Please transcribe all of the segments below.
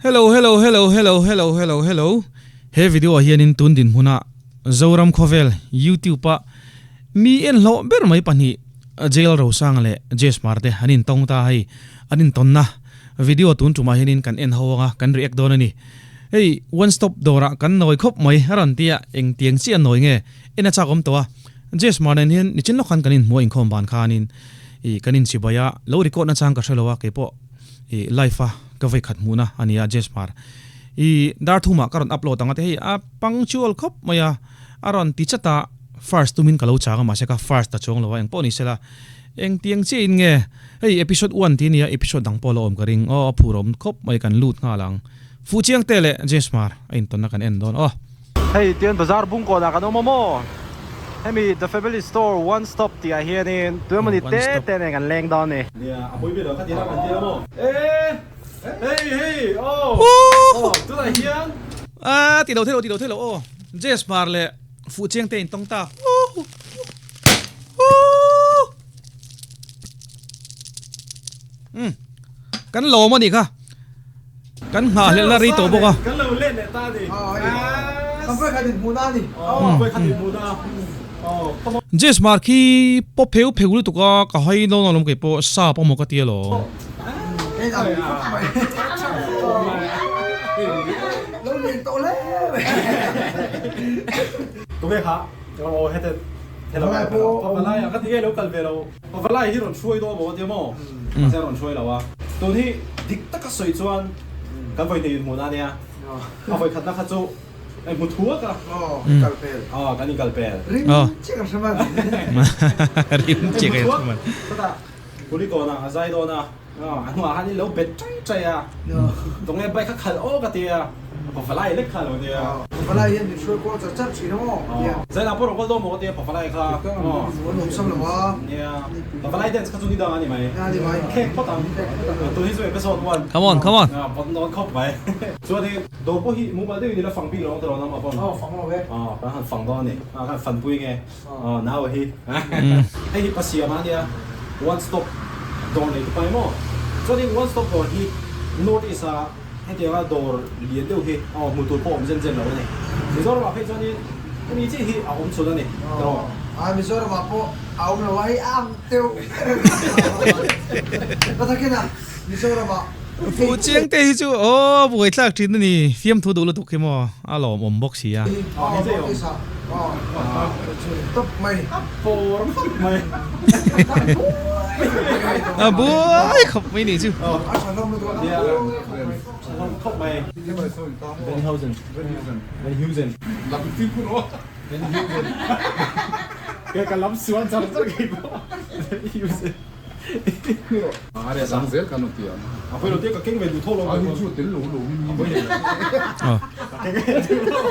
Hello hello hello hello hello hello hello He video ah hianin tun dinhmuna Zoram Khawvel YouTube a mi en hlawh ber mai pahnih Jail Rosanga leh Jess Hmar te an intawng ta hei an intawnna video tun tumah hianin kan en ho anga kan react dawn a ni. Hei one stop dawrah kan nawi khawp mai a rawn tia engtiang chiah nawi nge en a chak awm tawh a Jess Hmar nen hian nichin lawk khan kan inhmuh a inkhawm ban khanin ih kan inchibai a lo record nachang ka hrelo a keipawh ih live a ka vei khat hmuhna a ni a Jess Hmar ih dar thumah ka rawn upload ang a te hei a punctual khawp mai a a rawn ti chat a first tumin ka lo chang a mahse ka first ta chuang lo a engpawh ni sela engtiang chiah in nge hei episode one tih a nia episode dang pawh a la awm ka ring aw a phur awm khawp mai kan lut nghal ang fuh chiang te leh Jess Hmar a intawnna kan en dawn aw. Hei tian bazar bung kawnah kan awm a maw? Hemi The Family Store One Stop tih ah hianin tuemawni te te nen kan leng dawn a ni. Nia, a pui ber lo kha tirah kan tir a maw? E! Hei hei aw! Aw tunah hian. A ti lo thei lo ti lo thei lo aw. Jess Hmar leh Fuh Chiang te intawng ta. Umm kan lawm a nih kha. Kan nghahhlelhna rei tawh bawk a. Kan lo let leh ta a ni. Kan vawikhat inhmuhna a ni. Vawikhat inhmuhna. Jess Hmar khi pawp pheu pheu lutuk a, ka hai dawn alawm kei pawh sap a maw ka ti alawm. Tunge kha aw hete hello Pavalai a ka ti nge lo kal ve lo. Pavalai hi rawn hruai dawn maw tia maw? Mahse a rawn hruai lo a. Tun hi dik taka sawi chuan kan vawi hnih inhmuhna a nia. A vawi khatna kha chu hei hmu thuak a. Kal pel. Aw kan inkal pel. Rim chiah kan hre man. Rim chiah kan hre man. Chutah Kulikawnah a zai dawn a. A hnuah khan in lo bet chai chai a, tunge bike kha khalh aw ka ti a, Pavalai lek kha a lo nia. Pavalai hian min hruai kual char char thin a maw? Nia. Zainah pawh rawn kal dawn maw ka ti a, Pavalai kha. An awm sam lo a. Nia. Pavalai dance kha chu ni dang a ni mai. A ni mai. Khek phawt ang. Khek phawt ang. Tun hi chu episode one. Come on, come on. Pawt nawn khawp mai. Chuan i dawr pawh hi mumal deuhin i la fang bik lo ang tiraw nangmah pawn? Aw, fang lo e. Aw, kan han fang dawn a ni. Kan han fanpui nge. Aw nau hi hei hi pasiam a nia one stop dawr nei te pai maw chuanin one stop dawr hi north east ah hetianga dawr lian deuh hi aw hmuh tur pawh awm zen zen lo a ni Mizoram ah phei chuanin hemi chiah hi a awm chhun a ni tiraw. Ai Mizoram ah pawh a awm lo a hei a ang deuh ka takin a Mizoram ah Fuh chiang te hi chu aw buaithlak thin a ni, fiamthu duh lutuk hi maw a lawmawm bawk si a. A buai khawp mai nih chu. Sang zel kan ti a. A pawilo te ka keng ve duh tho lo. A hi chu tel lo lo mi mi. Ka keng ve duh lo.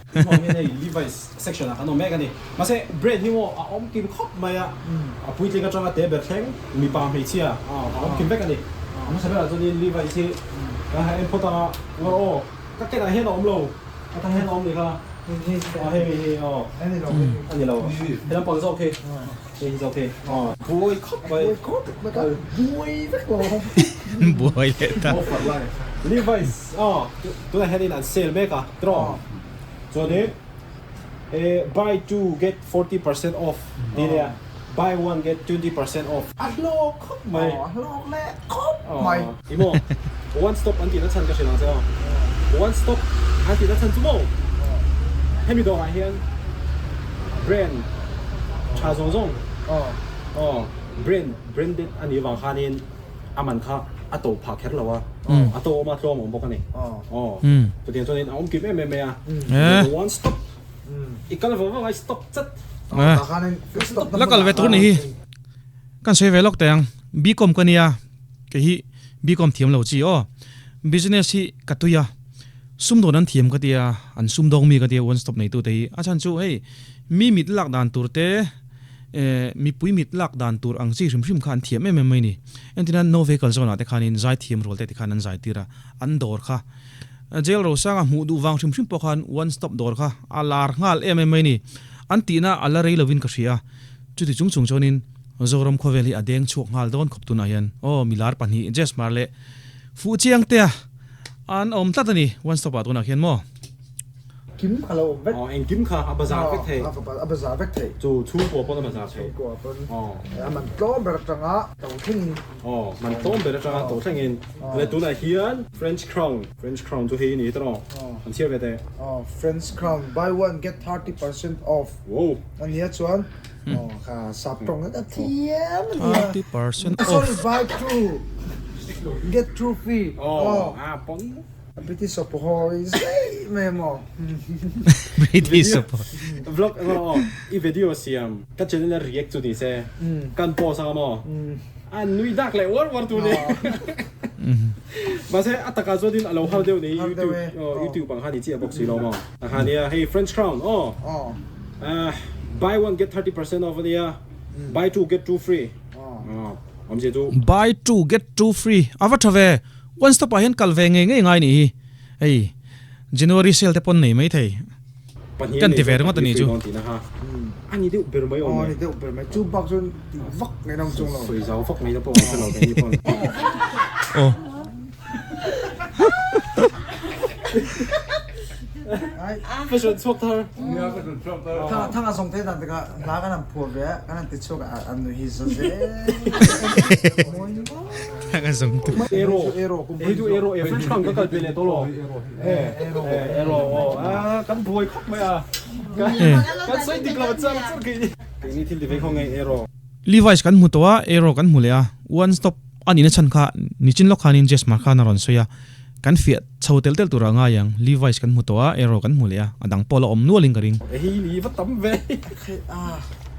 Hmang hian hei Levi's section ah kan awm mek a ni. Mahse brand hi maw a awm kim khawp mai a. A puitling atanga te ber thleng mipa hmeichhia a awm kim vek a ni. A hmasa berah chuanin Levi's hi kan han en phawt anga uar aw ka kenah hian a awm lo. A tah hian a awm ni kha. Aw hei hi aw. A ni lo. He lampang zawk hi. Hei hi zawk hi. Aw buai khawp mai. Buai khawp mai ka buai vek lo. Buai leh ta. Levi's aw tunah hianin an sale mek a tiraw chuanin eh buy two get 40% off tih ania buy one get 20% off a hlawk khawp mai. Aw a hlawk leh khawp mai. Ih maw one stop an tihna chhan ka hrilh ang che aw one stop an tihna chhan chu maw hemi dawrah hian brand tha zawng zawng aw brand branded a nih vang khanin a man kha a to phah kher lo a a to awm a tlawm awm bawk a ni aw chutiang chuanin a awm kim em em mai a one stop i kal vang vang a i stop chat la kal ve tur ni hi kan sawi ve lawk teh ang bcom ka nia kei hi bcom thiam lo chi aw business hi ka tui a Sumdawn an thiam ka tia, an sumdawng mi ka tia one stop neitu te hi. A chhan chu hei mi mit lak dan tur te eh mipui mit lak dan tur ang chi hrim hrim kha an thiam em em mai ni. Entirna no vehicle zone ah te khanin zai thiam rual te ti khan an zai tir a, an dawr kha Jail Rosanga hmuh duh vang hrim hrim pawh khan one stop dawr kha a lar nghal em em mai ni. An tihna a la rei lovin ka hria. Chuti chung chung chuanin Zoram khawvel hi a deng chhuak nghal dawn khawp tunah hian aw milar pahnih Jesmar leh Fuhchiangtea. An awm tlat a ni, one stop ah tunah khian maw? Kim kha lo awm vek. Aw engkim kha a bazar vek thei. A bazar vek thei. Chu chhungkua pawn a bazar thei. Chhungkua pawn. A man tlawm ber atanga to thlengin. Aw man tlawm ber atanga to thlengin. Le tunah hian French crown, French crown chu hei a ni tawh aw. An chhiar ve teh. Aw French crown buy one get 30% off. Wow. A nia chuan aw kha sap tawng a thiam a nia. 30% off. Sorry buy two get two free. Aw a pawn. A British aw pawh hawi zei mai maw. British aw pawh. Vlog emaw aw i video siam ka channel a react chu ni se kan post anga maw a nui dak leh uar uar tur ni. Mahse a takah chuan in a lo har deuh nei YouTube aw YouTube ang khan i chiah bawk si lo maw. A kha nia hei French crown aw buy one get 30% off ania buy two get two free aw awmzia chu. Buy two get two free a va tha ve. One stop ah hian kal ve ngei ngei ngai nih hi. Hei January sale te pawn nei mai thei. Pahnih Kan nei ti ve zawk ringawt a pahnih nih free chu. dawn tihna kha a ni deuh ber mai awm Aw e. ni deuh ber mai. Chu bak chuan tih vak ngaihna awm chung lo. Sawi zau vak ngaihna pawh awm hre lo keini pawn. Aw. Fashion chhuak thar. Nia fashion chhuak thar. Thang thang a zawng te dan tikah hla kan han phuah ve a, kan han ti chhuak a an nui hi za zel. Mawi maw. Thang a zawng te. Ero hei chu ero e French khan ka kal pe leh tawh lo. Ero aw a kan buai khawp mai a. Kan sawi dik lo char char keini. Keini thil ti ve khaw nge ero. Levi's kan hmu tawh a, ero kan hmu leh a, one stop a nihna chhan kha nichin lawk khanin Jesmar khan a rawn sawi a, kan fiah chho tel tel turah a ngai ang, Levi's kan hmu tawh a, ero kan hmu leh a, a dang pawh la awm nualin ka ring. Hei ni va tam ve.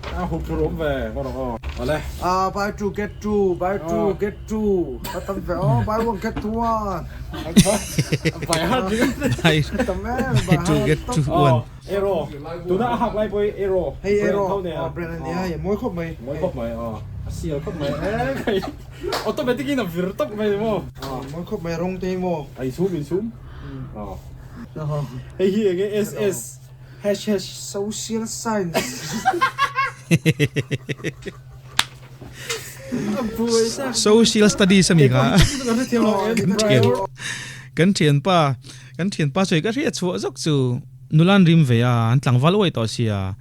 A hup tur awm ve va rawh aw. Awle. Ah buy two get two, buy two get two, va tam ve aw, buy one get one. Buy hard ringawt. Tam em, Buy two get two one. Ero, tuna a hak lai pawh hi Ero Hei brand Ero, tho nia. aw brand a nia, hei a mawi khawp mai. Mawi khawp mai aw, a sial khawp mai e kai automatic in a vir tawp mai maw. Aw mawi khawp mai rawng te hi maw. A insum insum aw. Hei hi enge SS hash hash. Social science. Social studies a mi kha. Kan thianpa kan thianpa sawi ka hriat chhuah zawk chu nula an rim ve a, an tlangval uai tawh sia.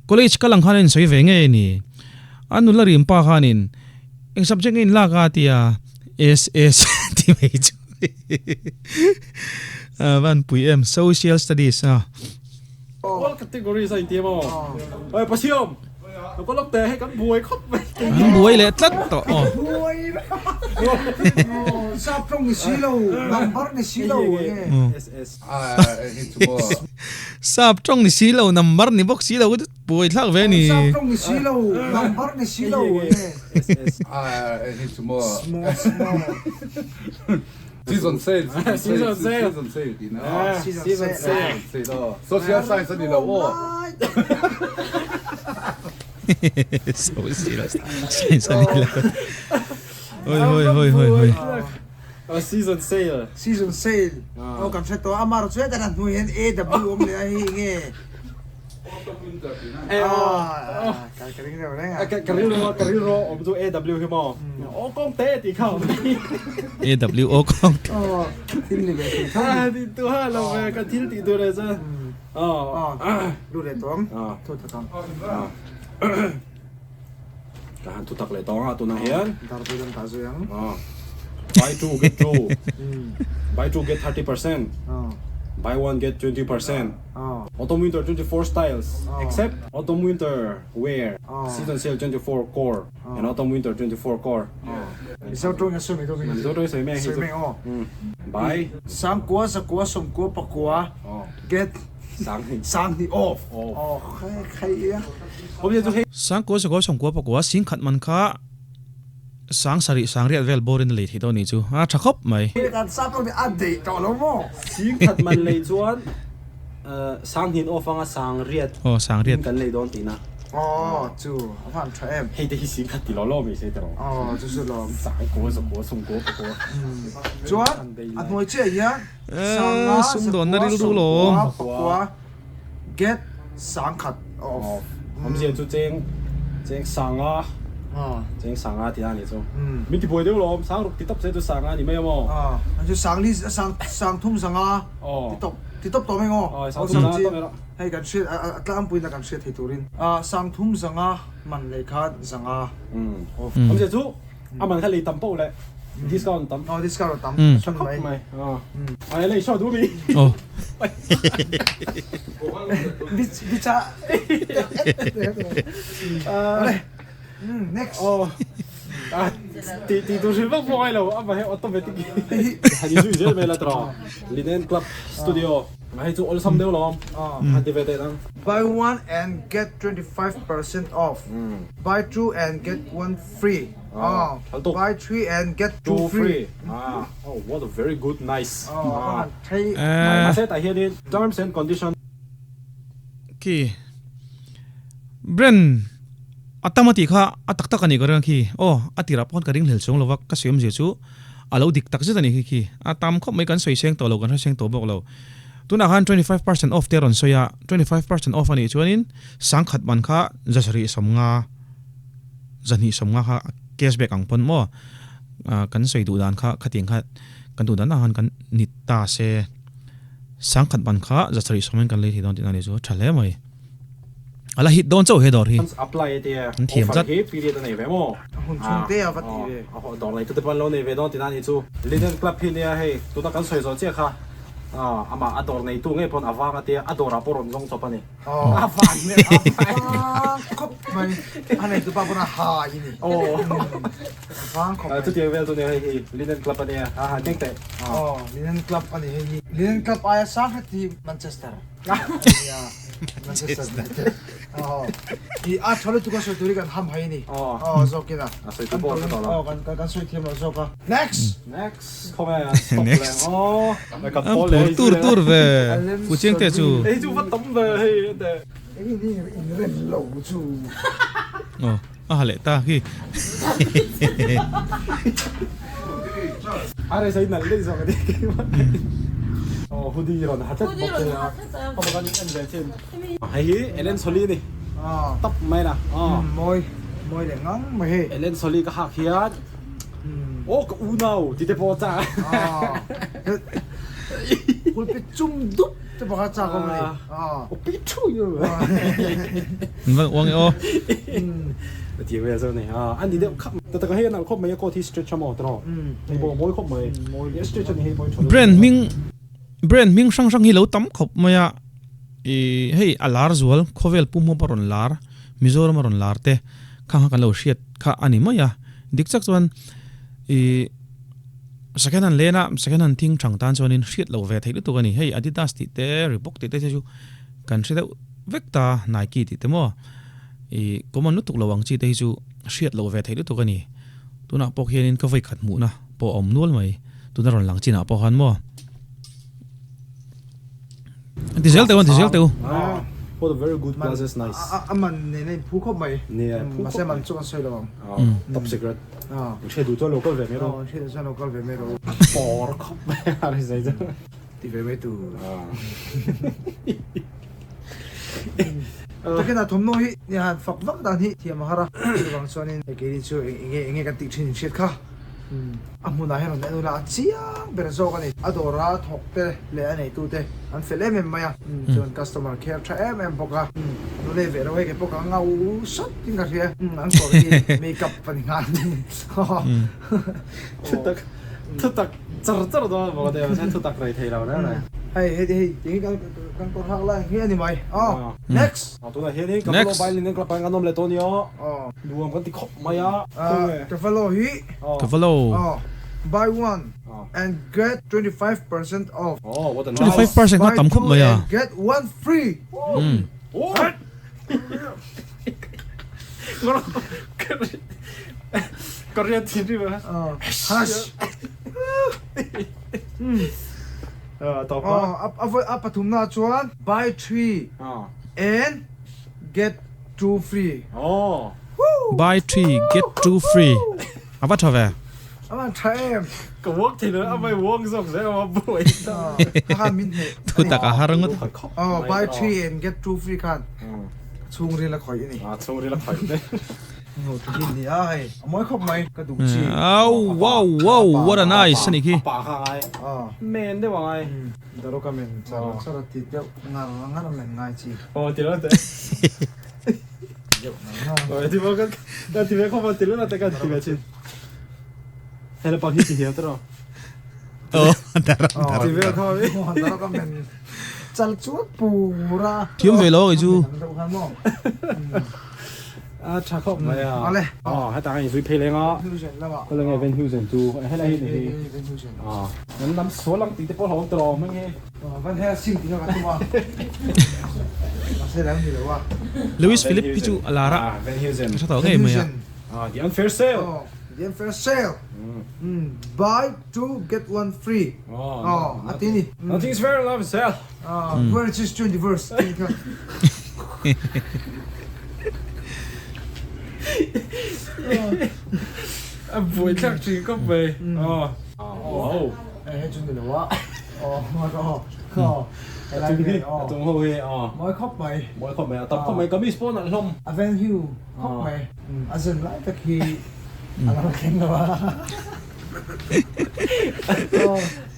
College kal ang khan a insawi ve ngei a ni. A nula rim pa khanin eng subject nge in lak a tia SS ti mai chu a van pui em social studies a. All categories a inti emaw? Oi Pasiam! Lo ka lawk teh hei kan buai khawp mai. An buai leh tlat tawh aw. Buai vek Sap tawng ni si lo, number ni si lo nge. Sap tawng ni si lo, number ni bawk si lo chu buai thlak ve a ni. Sap tawng ni si lo, number ni si lo nge. Small small. Season sale, Season sale. Season sale tih na. Season sale. Season sale aw. Social science a ni lo aw. Social science a ni lo. Hoi hoi hoi hoi hoi. Season sale. Season sale. Aw kan hre tawh a, amaherawh chu hetah hnuai hian AW awm leh a hei nge. Ka rilru ka rilru awm chu AW hi maw aw kawng te tih kha awm AW aw kawng te thil ni ve thei tho ni tu ha lo ve ka thil tih tur e chu lu leh tawng thu tak ang ka han thu tak leh tawng a tunah hian dar pawh hian tah zui ang buy two get two buy two get 30% buy one get 20% Autumn winter 24 styles except autumn winter wear season sale 24 core and autumn winter 24 core. Mizo tawng a sawi mai dawn Mizo tawng a sawi mai ang hi chu. Sawi mai aw. Buy. Sangkua zakua sawmkua pakua get Sanghnih. Sanghnih off. Off. Aw khai khai a. Awmzia chu hei. Sangkua zakua sawmkua pakua singkhat man kha sang sarih sang riat vel bawrin a lei theih dawn nih chu a tha khawp mai. Kan sap tawng nih a deih tawh lo maw? Singkhat man lei chuan sang hnin off anga sang riat Aw sang riat. kan lei dawn tihna. Aw chu a van tha em. Hei te hi singkhat ti lo lo mai se tiraw. Aw chu chu lawm. Sang kua zakua sawmkua pakua. Chuan a hnuai chiah hian sanga Sumdawnna zakua rilru lawm. sawmkua pakua get sangkhat off. Awmzia chu cheng cheng sanga. Cheng sanga tih a nih chu. Min ti buai deuh lawm, sang ruk ti tawp se chu sanga a ni mai a maw? Chu sang li sang sang thum zanga ti tawp ti tawp tawh mai maw? Sang thum zanga tawp mai rawh. Hei kan hriat a tlangpuiin a kan hriat thei turin sang thum zanga man leh khan zanga off. Awmzia chu a man kha lei tam poh leh discount tam. Aw discount a tam tha khawp mai. Ai lei show duh mi. Bicha. Next. Oh. Ah, ti ti tu hrim vak pawh ngai lo ama he automatic han in zui zel mai la tawh Linen Club Studio hei chu awlsam deuh lawm han ti ve teh nang. Buy one and get 25% off. Buy two and get one free. Ah, Buy three and get two free. Ah, oh what a very good nice. Ah, thei. Mahse tah hianin terms and condition. Khi Brand a tam a tih kha a tak tak a nih ka ring a khi. Aw, a tirah pawh khan ka ring hlel chuang lo va, ka sawi awmzia chu a lo dik tak zet a nih khi khi. A tam khawp mai kan sawi seng tawh lo, kan hre seng tawh bawk lo. Tunah khan 25% off te a rawn sawi a, 25% off a nih chuanin sangkhat man kha zasarih sawmnga, zahnih sawmnga kha cash back ang pawn maw kan sawi duh dan kha khatiang kha kan duh dan ah khan kan ni ta se. Sangkhat ban kha zasarih sawmin kan lei thei dawn tihna a ni chu, tha hle mai. A la hit dawn chauh he dawr hi. Apply a tia An thiam offer zat. hi period a nei ve maw? A hun chhung te a va ti ve. A dawr nei tute pawh an lo nei ve dawn tihna a ni chu. Linen Club hi nia hei tuna kan sawi zawh chiah kha amah a dawr neitu ngei pawn a vang a tia a dawrah pawh rawn zawng chawp a ni. A van nen a van. Vang khawp mai. A neitu pa pawn a ha i ni. Vang khawp mai. Chutiang vel chu nia hei hi Linen Club a nia a han keng teh. Aw Linen Club a ni hei hi. Linen Club aia sang hret hi Manchester. Nia Manchester United. Aw i a tha lutuk a sawi tur hi kan ham hai a ni. Aw zawkin a. A sawi tu pawh a tha tawh lo. Aw kan sawi thiam lo zawk a. Next. Next khawnge a stop leh ang aw. Kan pawl leh An phur tur tur ve Fuchiang te chu. Hei chu va tam ve hei te. Eng in in rem lo chu. Aw a ha leh ta khi. A rei sai nalh daih zawk a ni. Aw hoodie rawn ha tlat bawk che a. Aw kan en ve chin. Hei hi Ellen Soli a ni. Tawp mai la. Mawi mawi leh ngang mai hei. Ellen Soli ka hak hian aw ka unau ti te pawh a chak. Pulpit chum dup te pawh kha a chak awm a ni. Aw pi thu yu. An va uang e aw. A ti vel zawk a ni. A ni deuh khap. Ta taka hei a nalh khawp mai a coat hi stretch a maw tiraw? Hei pawh a mawi khawp mai. Stretch a ni hei pawh hi tha lutuk. Brand hming brand hming hrang hrang hi lo tam khawp mai a. Ih hei a lar zual khawvel pum hawp a rawn lar Mizoram a rawn lar te kha kha kan lo hriat kha a ni mai a. Dik chak chuan ih second hand len a second hand thing thang tan chuanin hriat loh ve theih lutuk a ni. Hei Adidas tih te Reebok tih te chu kan hre deuh vek ta Nike tih te maw ih common lutuk lo ang chi te hi chu hriat loh ve theih lutuk a ni. Tunah pawh khianin ka vawikhat hmuhna pawh a awm nual mai tuna rawn lang chinah pawh khan maw. An ti zel teuh, an ti zel teuh. Ah, what a very good glasses, nice. A man nen a inphu khawp mai. Nia, phu khawp mai. Mahse man chu kan sawi lo ang. Ah, top secret. Ah. Hriat duh chuan lo kal ve mai rawh. Hriat duh chuan lo kal ve mai rawh. Pawr khawp mai a ri zai chu. Ti ve mai tur. Ah. Takin a thawmhnaw hi ni han fak vak dan hi thiam a har a. Chuvang chuanin keini chu enge enge kan tih thin in hriat kha. A hmunah hian rawn en ula a chiang ber zawk a ni. A dawra thawk te leh a neitu te an fel em em mai a, chuan customer care tha em em bawk a. Nu leh ve lo hei kei pawh ka ngau sawt in ka hria, an kawr hi make up a ni nghal. Thutak thutak char char dawn a maw ka ti a, thutak rei thei lo reng reng. Hei hei hei ti hi kan kawr hak lai ang hi a ni mai. Aw next. Tunah hianin Cavallo Bailin Club ah hian kan awm leh tawh a ni aw. Nuam kan ti khawp mai a. Cavallo hi. Cavallo. Buy one and get 25% off. Oh, what a nice. 25% kha tam khawp mai a. Buy two and get one free. Korean thin ri ma. Hush. Tawp a. A pathumna chuan buy three and get two free. Oh. Buy three get two free. A va tha ve. A van tha em. Ka walk thei lo a mai walk zawk zel a buai. Kha min hne. Thu tak a har ngawt. Oh, buy three and get two free khan. Chhungril a khawih a ni. Ah, chhungril a khawih. Heng ti hi nia hei a mawi khawp mai ka duh chi. Au wow wow what a nice anih khi. A pa kha a ngai. Men deuh a ngai. Daroka men char char a ti deuh ngar ngar men ngai chi. Aw ti lo teh. Deuh ngar ngar. Aw ti bo ka ka ti ve khawp a ti lo na te ka ti ve chin. He la pang hi ti hiam te ro. Aw darok darok. Ti ve khawp a. Daroka men chal chuan pura. Thiam ve lo kei chu. A tha khawp mai a. Awle. Aw hetah khan inzui phei leng a. Van Heusen lamah. Khaw leng nge Van Heusen chu helai hi ni hi. Van Heusen. Aw kan lam sual ang tih te pawh a hlauhawm tawh hming hi. Van Helsing tih kha ka tum a. Mahse lo ni lo a. Lewis Philip hi chu a lar a. Van Heusen. Ka hre tawh ngei mai a. Ah the unfair sale. Aw the unfair sale. Buy two get one free. Aw a ti ni. Nothing is fair in love and sale. Where is this universe tih kha. A buai thlak thin khawp mai. Wow. Hei chu ni lo a. Aw aw. A chung hi a chung ho hi aw. Mawi khawp mai. Mawi khawp mai a tam khawp mai kamis pawh nalh hlawm. A ven hiu khawp mai. A zen lai tak hi a lo thleng lo a.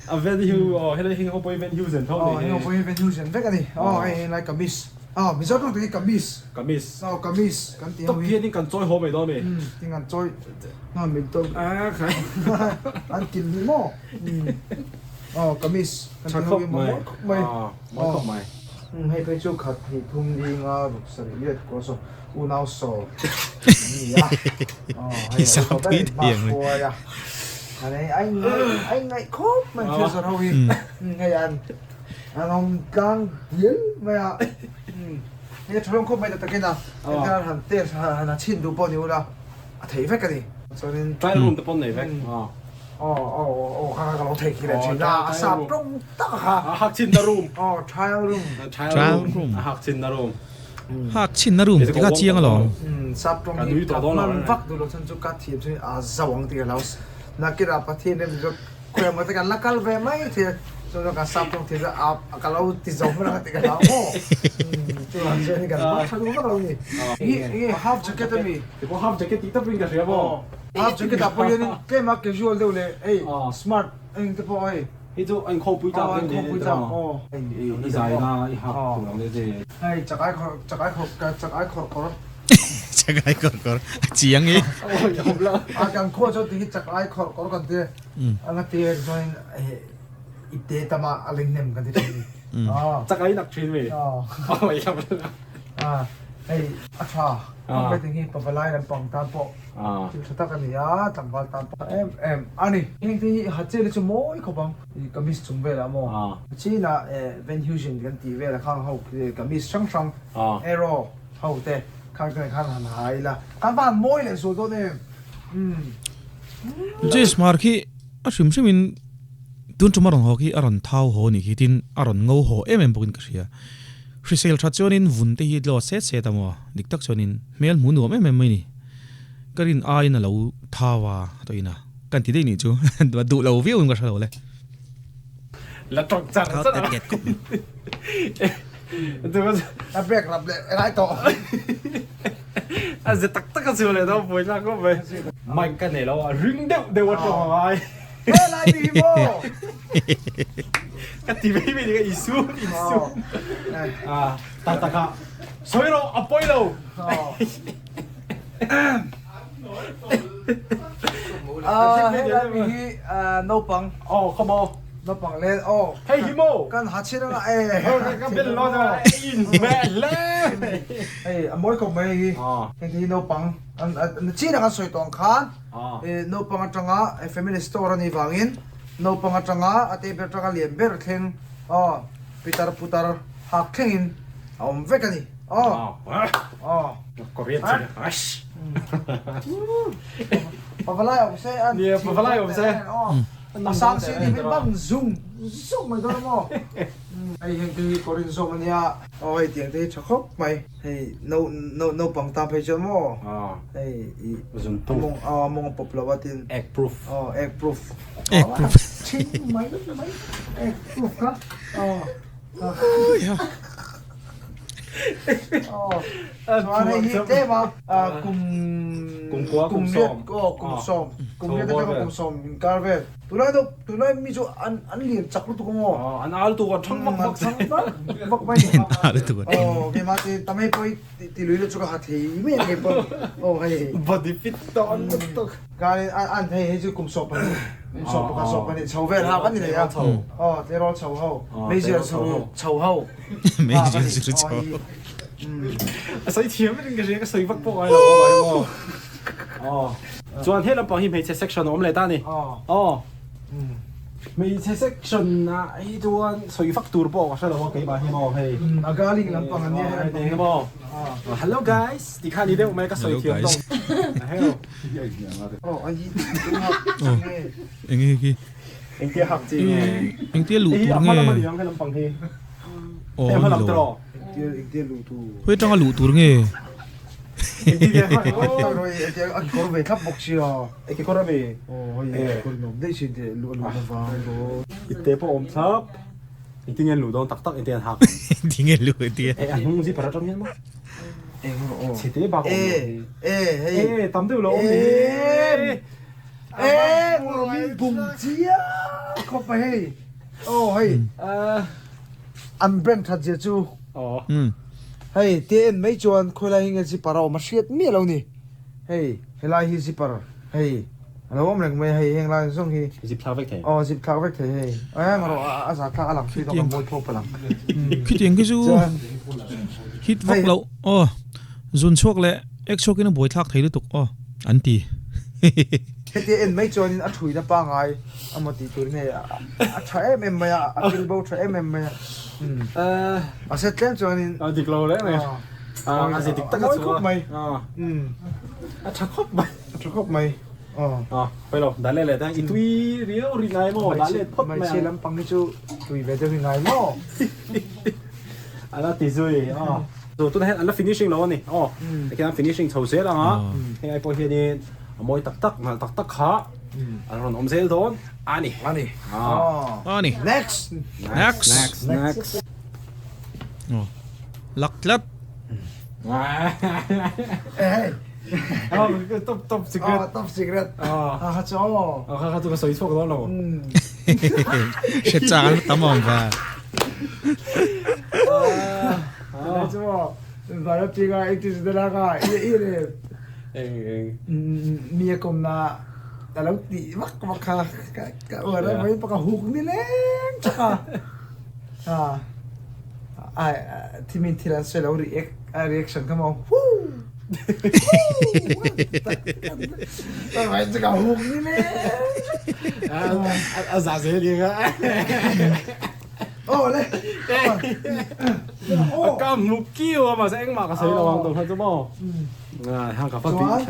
A Van Hugh aw helai hi ho pawh hi Van Hugh zen tho a ni. Aw heng ho pawh hi Van Hugh zen vek a ni. Aw hei hei lai kamis. Aw Mizo tawng takin kamis. Kamis. Aw kamis kan tih ho hi. Tawk hian in kan chawi haw mai dawn a mi. Umm tin kan chawi nghal mai dawn. A khai. An kilh ni maw. Aw kamis kan tih ho hi mawi khawp mai. Aw mawi khawp mai. Umm hei phei chu khat hnih thum linga ruk sarih riat kawr saw unau saw an ni a. Aw hei a upa ber in hma hruai a. An ei ai ngaih ai ngaih khawp mai thil zawrh ho hi. Hei an an awm tlang dial mai a. Hei a tha hlawm khawp mai ta takin a. Hetiang an han test han han chhin duh pawh ni ula a theih vek a ni. Chuanin Trial room te pawh an nei vek. Aw aw aw kha kha ka lo theih khi leh thin a a sap tawng tak a kha. A hak chinna room. Aw trial room. Trial room. A hak chinna room. Hak chhinna room ti kha chiang alawm. Sap tawng hi ka hman vak duh lo chhan chu ka thiam chu a zau ang tih ka hlau. Nakirah Pathian nen chu khawi emaw te kan la kal ve mai thei a, chuan chuan kan sap tawng thiam chu a ka lo ti zo hman ang tih ka hlau maw. Chuvang chuan hi kan hmang tha duh vak lo a ni. Enge half jacket a mi? Tipawh half jacket tih tawpin ka hria maw? Half jacket ah pawh hianin tlem a casual deuh leh hei smart eng te pawh hei. Hei chu a inkhawpui tlak deuh nen a tawng a, i zaina i hak tur ang deuh che. Hei chakai khawr chakai khawr chakai khawr kawr. Chakai khawr kawr a chiang i. A kan khua chuan ti hi chakai khawr kawr kan ti a nga ti chuan i te tam a a ling hnem kan ti thin ni. Chakai nak thin mi. A hei a tha khawp mai ti hi pavalai lampang tan pawh thil tha tak a ni a tlangval tan pawh em em a ni. Heng te hi ha chet hi chu mawi khawp ang i kamis chung velah maw chin ah Van Heusen kan tih velah khang ho kamis hrang hrang arrow ho te khang te khan han ha ila kan va han mawi leh zual dawn em umm. Jace Hmar khi a hrim hrim in tun tum a rawn haw khi a rawn thau haw ni khi tin a rawn ngo haw em em bawk in ka hria. Hrisel that chuanin vun te hi tlaw set set a maw? Dik tak chuanin hmel hmu nuam em em mai ni. Ka rin aiin a lo thau a tawhin a kan ti daih nih chu duh lo viau in ka hre lo le. La tawk char char a. A break rap leh ngai tawh. A ze tak tak a chhuah leh dawn buai thlak khawp mai. Mic ka nei lo a ring deuh deuh a tawng a ngai. He lai mi hi maw? Ka ti mai mai ni ka isu isu. Ah ta tak a sawi rawh a pawi lo. Ah he lai mi hi naupang. Aw come on. Naupang len aw. Hei hi maw? Kan ha chhin anga e. Ka bel lo na in me le. Hei a mawi khawp mai hei hi. Heng te hi naupang an chin ang an sawi tawh ang khan. Naupang atanga family store a nih vangin naupang atanga a te ber atanga lian ber thleng aw pitar putar hak thlengin a awm vek a ni aw aw Korean Pavalai awm se an Nia pavalai awm se a sang si ni bang zung zung mai dawn a maw hei heng te hi Korean zawm a nia aw hei tiang te hi tha khawp mai. Hei no no naupang tan phei chuan maw hei i mawng a mawng a pawp lo a tin egg proof aw egg proof egg proof chhing mai mai egg proof kha aw Chuan hei hi tlem a kum kum kua kum sawm aw kum sawm kum riat atanga kum sawm inkar vel tunlai deuh tunlai mi chu an an lian chak lutuk ang aw an al tuk an thang vak vak thang vak vak mai ni aw keimah te tam hei pawh hi ti lui la chu ka ha thei mai ang kei pawh aw hei body fit tawh an lutuk Khan an hei hei chu kum sawm pahnih kum sawm pakhat sawm pahnih chho vel ha kan ni leh a aw tleirawl chho ho meizial chho chho ho meizial zir chho a sawi thiam in ka hria ka sawi vak pawh ngai lo aw aw chuan he lampang hi hmeichhe section a awm leh ta ni aw hmeichhe section ah hi chuan sawi vak tur pawh ka hre lo a keimah hi maw hei a galing lampang an nia he lampang hi maw hello guys ti kha ni deuh mai ka sawi thiam tawk hello Eng nge khi? Engtia hak chi nge? Engtia luh tur nge? Aw ni lo. Khawi atanga luh tur nge? Engtinge luh engtinge? Chhete bak awm lo hi. E tam deuh lo awm ni. E min bum chiang khawp mai hei. Aw hei. An brand that zia chu. Hei te en mai chuan khawilai hi nge zipper a awm a hriat miah lo ni. Hei helai hi zipper hei a lo awm reng mai hei heng lai zawng hi. Zip thlak vek thei. Aw zip thlak vek thei hei. Eng rawh a za thlak a lang thui tawk a mawi phawp a lang. Khitiang khi chu hit vak loh aw zun chhuak leh ek chhuak in a buai thlak thei lutuk aw an ti. Hetia en mai chuanin a thuina pangai amaw tih turin hei a tha em em mai a, a thil bo tha em em mai a. Mahse tlem chuanin a dik lo reng reng a ze dik tak a chu mai. A tha khawp mai. A tha khawp mai. Aw pawilo dan leh leh te i tui riau ri ngai maw dan leh phawt mai ang. Hmeichhia lampang hi chu tui ve deuh hi ngai maw. A la ti zui aw. Chu tunah hian an la finishing lo a ni aw. Tikhian an finishing chho zel ang a, heng ai pawh hianin a mawi tak tak nalh tak tak kha an rawn awm zel dawn a ni. A ni. A ni. Next. Next. Next. Next. Aw lak tlat. Ehei. Top top secret. Top secret. Ha ha chu aw. Ha ha chu ka sawi chhuak dawn lo. Hre chang an tam awm ve. Chu maw Bharat tinga engtin chu dala ka i i le Eng eng. Mi a kawmna a lo tih vak vak kha ka ka uar a mai baka huk ni leng chak a. Ha ai thimin thil an sawi lo react a reaction kha maw huu A za zel i kha. Ka hmu kiu a mahse engmah ka sawi lo ang tawh kha chu maw. Hang ka va bih tlat.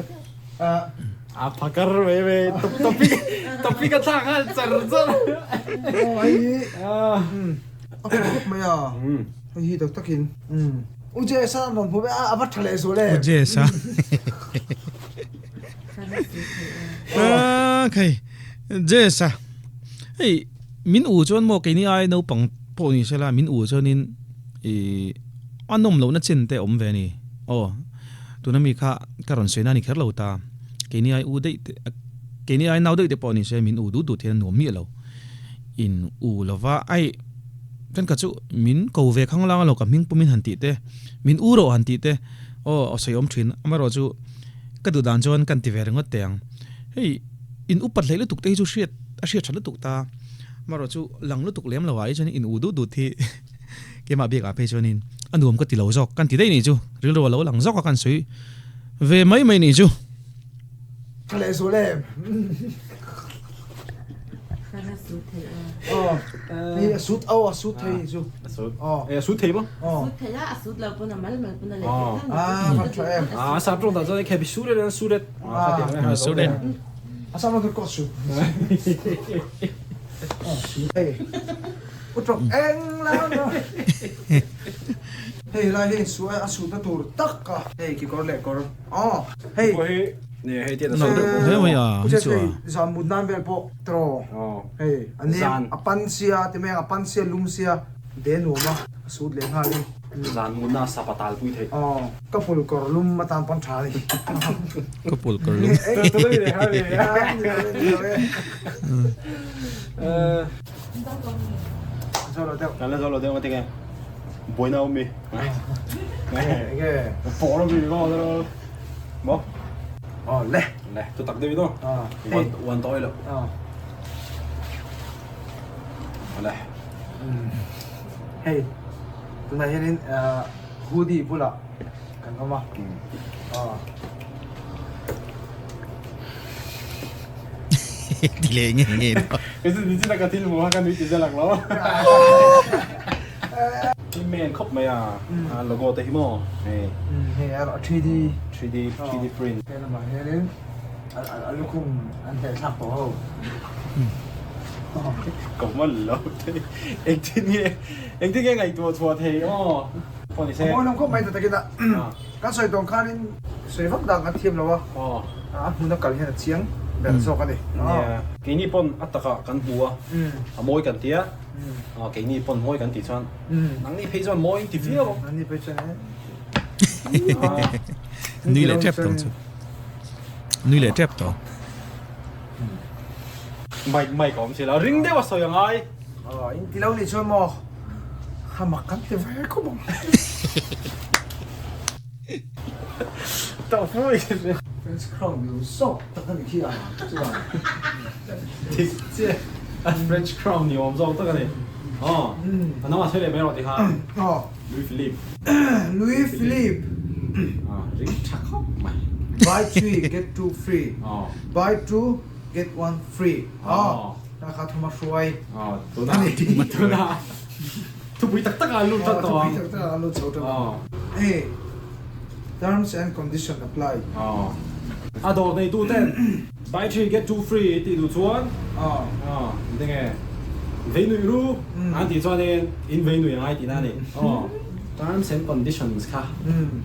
A phakar mai mai topic topic a thlak nghal char char. Hei hi tak takin U Jesa an rawn hmu ve a, a va tha leh zual em. U Jesa. Khai Jesa. Hei min u chuan maw keini ai naupang pawh ni sela min u chuanin i a nawm lohna chin te a awm ve a ni. Aw tuna mi kha ka rawn sawi na ni kher lo ta. Keini ai u daih te keini ai nau daih te pawh ni se min u dut dut hian a nuam miah lo. In u lova ai. Kan ka chu min ko ve khang lang a lo ka hming pumin han tih te, min u rawh han tih te, aw aw sawi awm thin. Amaherawh chu ka duh dan chuan kan ti ve ringawt teh ang. Hei in upat hleih lutuk te hi chu hriat a hriat tha lutuk ta. Amaherawh chu lang lutuk lem lo ah hi chuan in u dut dut hi keimah biakah phei chuanin a nuam ka ti lo zawk kan ti daih nih chu. Rilru a lo lang zawk a kan sawi ve mai mai nih chu. Tha leh zual em. Hei a sut aw a sut thei ni chu. A sut. Eh a sut thei maw? A sut thei a, a sut lo pawn a mal mal pawn a leh thei tho. Ah van tha em. Ah sap tawng dan chuan khe bi suret an suret. Ah suret. A sap tawng ko sut. Hei. Utrok eng la no. Hei lai hei su a sut na tur tak a. Hei kekawr leh kawr. Aw hei. Hei tiat a sawi deuh hle mai a hi chu a. Zan mut nan vel pawh tiraw hei a nem a pan sia ti mai ang a pan sia lum sia de nuam a a sut leh nghal in. Zan mutna sapa tal pui theih. Aw, ka pul kawr lum atan pawn tha a ni. Ka pul kawr lum. Zo lo deuh. Kan la zo lo deuh matinge. Buaina awm mi. Enge. Pawr awm mi maw lo. Maw. Aw le. Le, tu tak deuh i daw. Wan wan tawi lo. Le. Hei, tunah hianin hoodie bulah kan awm a. Ti leh nge nge daw. Kei chu nichina ka thil hmuh kha ka nui ti zel ang lo. Hi men khawp mai a, a logo te hi maw hei. Hei erawh 3D. 3D, 3D print. He lamah hianin a lukhum an hleh thlak tawh ho. Ka hman lo thei. Engtin nge, engtin nge ngaihtuah chhuah thei aw. Pawh ni se. A mawi hlawm khawp mai ta takin a. Kan sawi tawng khanin sawi vak dan kan thiam lo a, a hmuna kal hian a chiang ber zawk a ni. Nia, keini pawn a takah kan hmu a, a mawi kan ti a, keini pawn mawi kan tih chuan nangni phei chuan mawi in ti viau ang. Nangni phei chuan e. Nui leh tep tawng chu. Nui leh tep tawng. Mic mic a awm si lo, ring deuh a sawi a ngai. In ti lo nih chuan maw a mak kan ti ve khawp ang. Tah pui. French crown ni awm zawk tak a ni khi a chuan. Dik chiah a French crown ni awm zawk tak a ni. Aw a nangmah sawi leh mai rawh ti kha. Aw. Louis Philippe. Louis Philippe. Ring tha khawp mai. Buy three get two free. Buy two get one free. Aw. Ka kha thuma hruai. Aw tuna tuna thupui tak tak ah an lut tan tawh ang. Thupui tak tak ah an lut chho tan ang. Hei terms and condition apply. Aw a dawr neitu ten buy three get two free tih duh chuan aw engtin nge vei nuih ru an tih chuanin in vei nuih angai tihna a ni. Aw terms and conditions kha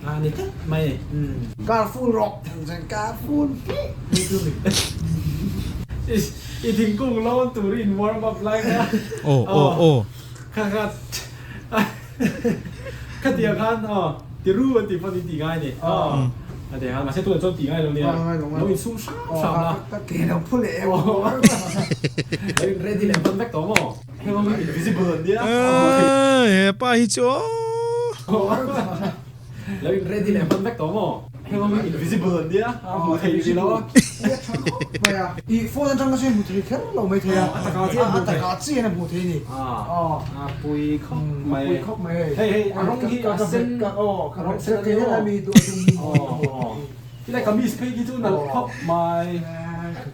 a ni tlat mai a ni. Car full rawh car full I thingkung lawn tur i in warm up lai kha. Aw aw aw. Kha kha khatiang khan aw ti ru an tih pawn in ti ngai ni. Aw a ti khan mahse tunah chuan ti ngai lo nia. Lo in sum hram hram la. Ka ke lo phu leh em. Lo in ready leh hman vek tawh maw? Heng ho hi invisible an nia. He pa hi chu aw. Lo in ready leh hman vek tawh maw? Heng ho hi invisible an nia, a hmuh theih rih lo a. A tha khawp mai a. I phone atang kha chuan hmu thei kher lo mai thei a. A taka chiah a taka chiah in a hmuh thei a ni. A pui khawp mai. A pui khawp mai hei. Hei hei a rawng hi a sen. A rawng sen a ni maw? Tilai kamis phei khi chu nalh khawp mai.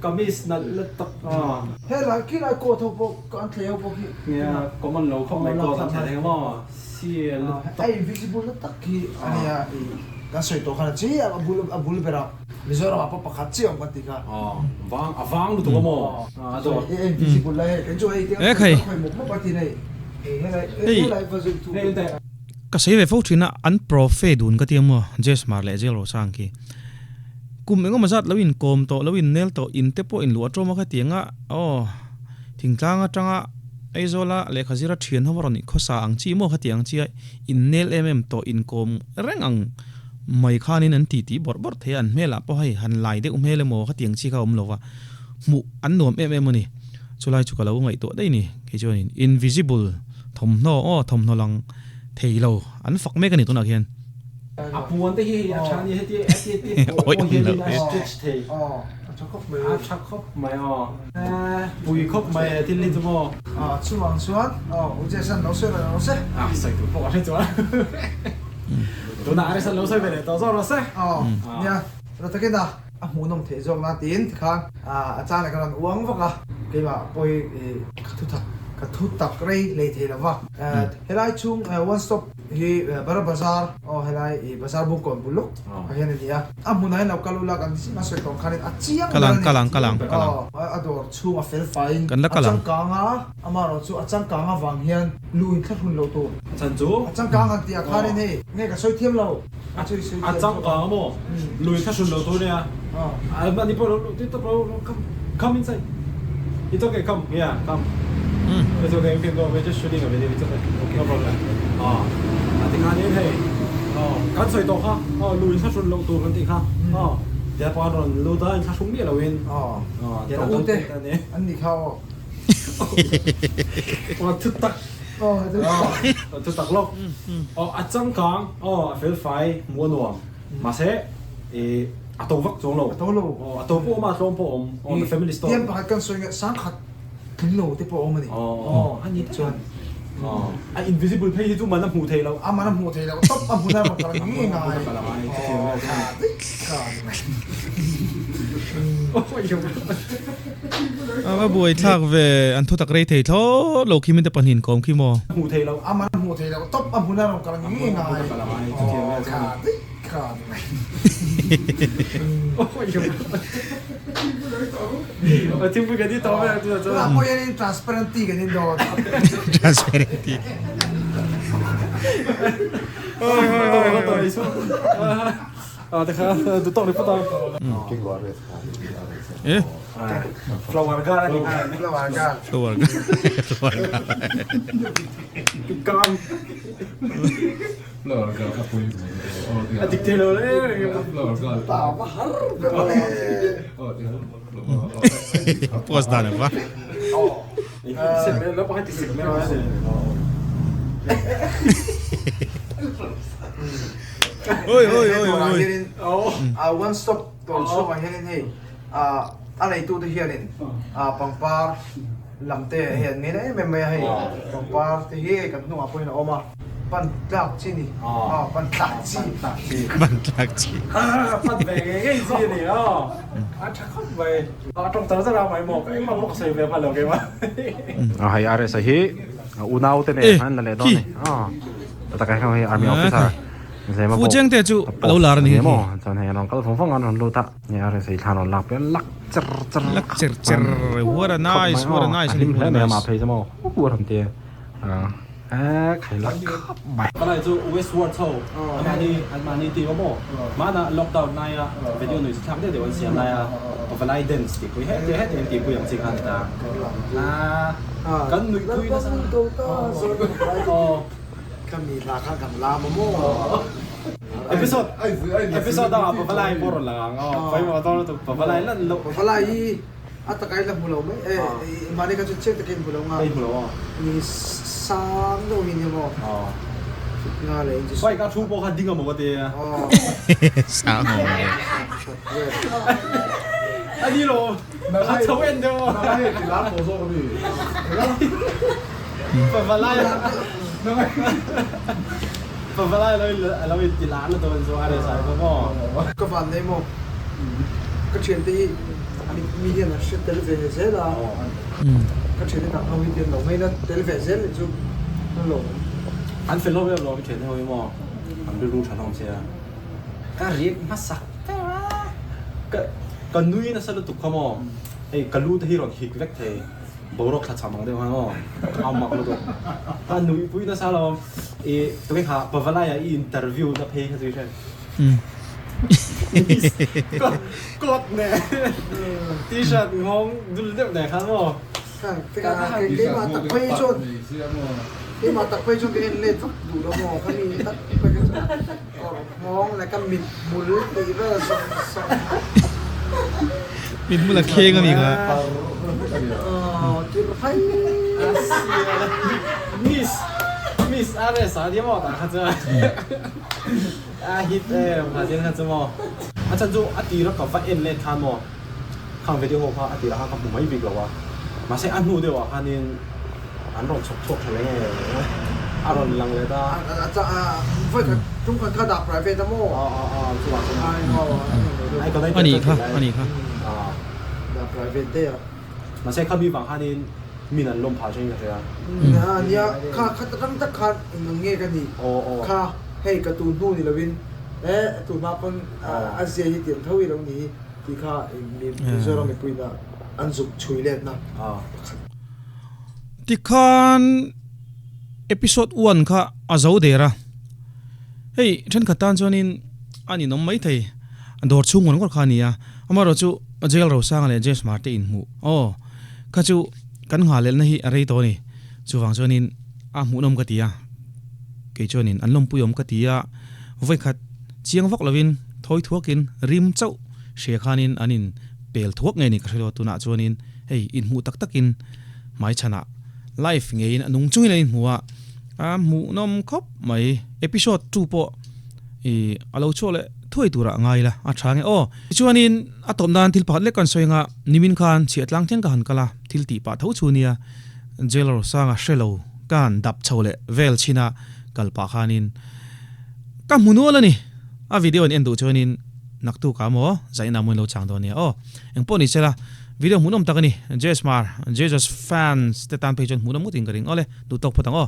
Kamis nalh la tak a. Helai khilai coat ho pawh an thlei ho pawh khi. Nia common lo khawp mai coat an thlei thei maw? Sial A invisible na tak hi a nia i kan sawi tawh khan a chi a bul a bul berah Mizoram ah pawh pakhat chiah awm kan ti kha. Vang a vang lutuk a maw? A dawt. A invisible lai hei kan chu hei E khai. khawi mawp mawp a ti nei. Hei helai helai va zui thu. Ka sawi ve fo thin a an profe dun ka ti a maw Jess Mar leh Jail Rosang khi. Kum engemaw zat lo in kawm tawh lo in nel tawh in te pawh in luah tawm a kha tiang a aw thingtlang atanga Aizawla lehkha zira thian ho a rawn khawsa ang chi maw khati ang chi a innel em em tawh inkawm reng ang mai khanin an titi bawrh bawrh thei a, an hmelah pawh hei han lai deuh hmel emaw khati ang chi kha a awm lo va, hmuh an nuam em em a ni. Chulai chu ka lo ngaihtuah daih ni kei chuanin invisible thawmhnaw aw thawmhnaw lang thei lo an fak mek a ni tunah khian. A puan te hi hei a tha nia heti heti heti pawh pawh hianin a stretch thei a tha khawp mai a tha khawp mai aw pui khawp mai e thil hi chu maw a chuvang chuan aw u Jason lo sawi reng rawh se a sawi tur pawh ka hre chuan tunah Arison lo sawi ve leh tawh zawk rawh se aw nia rawh takin a a hmuhnawm theih zawk na tiin tikhan a chang leh ka rawn uang vak a keimah pawh hi ka thu tak ka thu tak rei lei thei lo va helai chhung one stop Hi Bara Bazar aw helai i bazar bung kawn bul lawk ah hian a ni a, a hmunah hian lo kal ula kan zim a sawi tawng khanin a chiang ber a ni. Kalang kalang kalang. Aw a dawr chhung a fel faiin Kan la a kal ang. changkang a, amaherawh chu a changkang avang hian lu in thlahrun lo tur. A chan chu? A changkang han tih ah khanin hei nge ka sawi thiam lo. A sawi sawi thiam. A changkang a maw? Lu in thlahrun lo tur nia. A ni pawh lo lu tawp lo come inside. It's okay come yeah come. It's okay, you can go. We're just shooting a video. It's okay. No problem. Aw, a ti khanin hei. Aw, kan sawi tawh kha. Aw, lu in thlahrun loh tur kan tih kha. Aw, tia pawh an rawn lut a, in thlahrung miah loin. Aw, Aw, tia ka an u te a ni. an nih kha aw. Aw, thu tak. Aw, thu tak. Aw, thu tak lawk. Aw, a changkang. Aw, a fel fai, hmuh a nuam. Mahse, i a to vak chuang lo. A to lo. Aw, a to pawh awm a, a tlawm pawh awm. Aw, the family store. Tiang pakhat kan sawi nge, sangkhat tling lo te pawh a awm a ni. Aw, a ni chuan. Aw, a invisible phei hi chu man a hmuh theih loh. A man a hmuh theih loh tawp, a hmun a rawn kal ang nge ngai. Aw, kha daih kha a ni mai. A va buai thlak ve, an thu tak rei thei thlawt lo khi mite pahnih inkawm khi maw? Hmuh theih loh. A man a hmuh theih loh tawp, a hmun a rawn kal ang nge ngai. Aw, kha daih kha a ni mai. Tunah pawh hianin transparent tea kan in dawn. Transparent tea. Eh? Flower girl ani Flower girl. Flower girl. Flower girl. Kam. Flower girl ka pui A dik thei lo le. Flower girl. Ta va har ve mawle. Post dan va. Oi oi oi oi. A one stop dawr chhungah hianin hei a neitute hianin pangpar lam te hei an ngei na em em mai a hei pangpar te hi hei kan hnungah pawhin a awm a pan tlak chi ni pan tlak chi pan tlak chi pan ve ngei ngei chi a ni a a tha khawp mai a tawng tar tar a mai maw engmah pawh ka sawi ve hman lo keimah hei RS-a hi unau te nen khan la leh dawn a ni takah hian hei army officer Zema Fu Cheng te chu a lo lar a ni maw chuan hei an rawn kal vang vang a an rawn lut a hei a rei thla an rawn lak pui a lak cher cher lak cher cher what a nice what a nice a hlim hle mai a mah phei chu maw hu a rawn ti a e khai lak khap mai Palai chu Westworld ho anmahni anmahni team a maw hmana lockdown laia video nui chu thlak deuh deuh an siam laia Pavalai dance tih pui heti heti an tihpui ang chi khan ta a kan nuihpui nasa aw. Ka mi hla kha kan lam a maw? Episode episode dangah Pavalai pawh rawn lang ang aw. Pawimawh dawn lutuk Pavalai lan loh. Pavalai hi a taka in la hmu lo mai e mahni kha chu chiang takin hmu lo nga. Ka hmu lo aw. Ni sang deuh hi nia maw? Aw. Nga leh in chu. Bike a thu pawh kha ding a maw ka ti a. Aw. Sang awm e. That vel. A ni lo. A chho en deuh aw. Nang hi ti lar tawh zawk a mi. Pavalai Pavalai lo in a lo in ti lar lutuk an chu a reh sai bawk aw. Ka van nei maw? Ka thiante hi mi hian an hre tel ve zel a, ka thiante dang ho hi tian lo ngaina tel ve zel chu an lo awm. An fel hlawm em lo i thiante ho hi maw? An rilru tha hlawm sia. Ka riak hmasak ber a, ka ka nui nasa lutuk kha maw? Hei ka lu te hi rawn hik vek thei. Boruak thla cham ang deuh khan aw, a mak lutuk. Ka nuihpui nasa lo, i tunge kha Pavalai-a i interview na phei kha chu i hre. Coat nen t-shirt nghawng dul deuh nen khan maw. Keimah tak phei chuan keimah tak phei chuan ka en let vak duh lo maw, ka mi tak phei kha chuan nghawng leh ka mit hmul tih vel zawng zawng. Mit hmul a kheng a mi kha. Miss Miss RS a nia maw tah kha chuan a hit em kha chian kha chu maw. A chan chu a tira ka va en let khan maw khang video ho kha a tira kha ka hmu mai bik lo a mahse a hnu deuh ah khanin an rawn chhawk chhuak tha leh nge a rawn lang leh ta. Vawi khat tum khat kha dah private a maw? Aw aw chuvang chuan A nih kha a nih kha. Dah private daih a. Mahse kha mi vang khanin min an lawm phah thin ka hria. Nia kha kha rang tak khan eng ang nge ka nih kha hei ka tun hnu ni lovin e tun hma pawn a zia hi tiang tho i lo ni tih kha Mizoram mipuiin a an zuk chhui letna pakhat. Tikhan episode one kha a zo der a, hei thenkhat tan chuanin a ninawm maithei, dawr chhung ngawr ngawr kha a ni a, amaherawhchu Jail Rosanga leh James Marte inhmuh aw kha chu. Kan nghalelna hi a rei tawh a ni. Chuvang chuanin a hmuhnawm ka ti a, kei chuanin an lawmpui awm ka ti a, vawikhat chiang vak lovin thawi thuakin rim chauh hria khanin an in pel thuak ngei ni ka hre lo a, tunah chuanin hei inhmuh tak takin hmaichhanah live ngeiin a nung chungin an inhmu a, a hmuhnawm khawp mai. Episode 2 pawh i a lo chhuak leh thuai turah ngai ila a tha nge aw. Tichuanin a tawp nan thil pakhat lek kan sawi anga nimin khan chhiah tlang thleng ka han kal a, thil tih pah tho chu nia Jailer Sanga hre lo ka han dap chho leh vel chhin a kal pah khanin ka hmu nual a ni. A video an en duh chuanin naktuk ah maw zaina maw in lo chang dawn nia aw. Engpawh ni sela video hmuhnawm tak a ni. Jesmar Jesus fans te tan phei chuan hmuhnawm ngawtin ka ring. Awle duhtawk phawt ang aw.